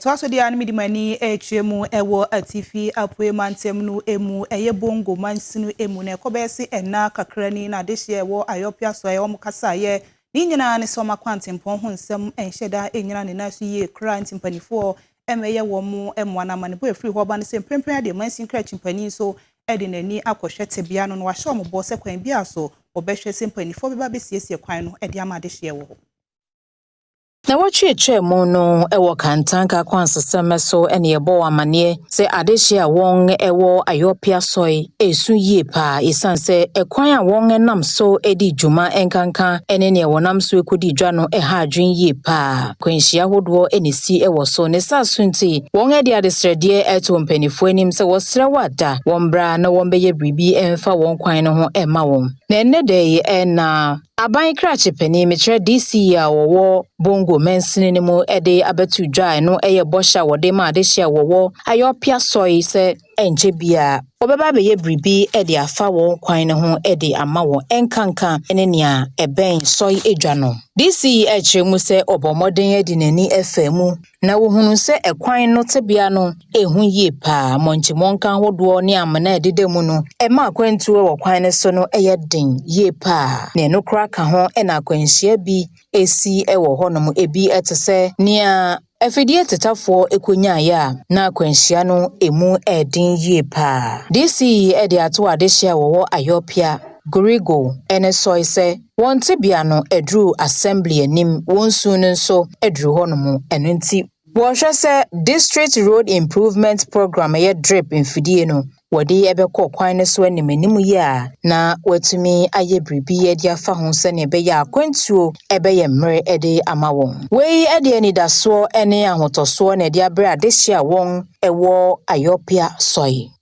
Toa so deɛ no, mede m'ani ɛrekyerɛ mu ɛwɔ Atifi Apoe Mantam no emu, ɛyɛ Bongo mansini emu, na ɛkɔbɛyɛ se ɛna kakra ni na adehyeɛ ɛwɔ Ayɔpia so a ɛwɔ mo kasaeɛ ne nyinaa ne sɛ ɔma kwantempɔn ho nsɛm ɛnhyɛ da ɛnyina ne nan so yie koraa, nti mpanimfoɔ ɛmɛyɛ wɔn mo mmoa no ama ne bo efiri hɔ ba no sɛ mprempren adeɛ mansin krakye mpanin nso ɛde n'ani akɔhwɛ tebea no na wahyɛ wɔn bɔ sɛ kwan bi a so wɔbɛhwɛ sɛ mpanimfoɔ bɛba abɛsiesie kwan no ɛde ama adehyeɛ wɔ hɔ. Na wɔtweetwee mu no wɔ Kantanka kwansesɛm so ne yɛbɔ wɔ amanneɛ sɛ adehye a wɔn wɔ Ayɔpia Sɔe ɛresu yie paa, ɛsiane sɛ ɛkwan a wɔn nam so di dwuma nkanka ne nea wɔnam so kɔdi dwa no ɛha adwene yie paa. Kwanhyia ahodoɔ na ɛsi wɔ so ne saa so nti wɔn de adesrɛdeɛ ɛto mpanimfoɔ anim sɛ wɔsrɛ wɔ ada wɔn bra na wɔn bɛyɛ biribi mfa wɔn kwan no ho ɛma wɔn. Na ɛnnɛ da yi ɛna aban krakye panin, mekyerɛ DC a wɔwɔ Bongo mansini no mu, de abɛto dwa. No yɛ bɔhyɛ a wɔde ma adehye a wɔwɔ Ayɔpia Sɔe sɛ ɛnkyɛ bia wɔbɛba abɛyɛ biribi de afa wɔn kwan no ho de ama wɔn, ɛnkanka ne nea ɛbɛn Sɔe edwa no. DC ɛkyerɛ mu sɛ ɔbɔ mmɔden de n'ani ɛfa mu na wohunu sɛ ɛkwan no tebea no ɛho yie paa. Mmɔnkyemmɔnka ahodoɔ ne amena a ɛdeda mu no ɛma akwantuo wɔ kwan no so no ɛyɛ den yie paa, na ɛno koraa ka ho ɛna akwanhyia bi esi ɛwɔ hɔnom. Ebi ɛte sɛ nea afidie tetafoɔ ɛkɔnyaeɛ a na akwanhyia no emu ɛɛden yie paa. DC ɛde ato adehye a wɔwɔ Ayɔpia, Gorigo ɛne Sɔe sɛ wɔn tebea no aduru assembly anim, wɔn su no nso aduru hɔnom. Ɛno nti wɔrehwɛ sɛ District Road Improvement Program, ɛyɛ DRIP mfidie no, wɔde ɛbɛkɔ kwan no so anim anim yi a na wɔatumi ayɛ biribi de afa ho sɛnea ɛbɛyɛ a akwantuo ɛbɛyɛ mmerɛ de ama wɔn. Wei de anidasoɔ ne ahotɔsoɔ na ɛde abrɛ adehye a wɔn ɛwɔ Ayɔpia Sɔe.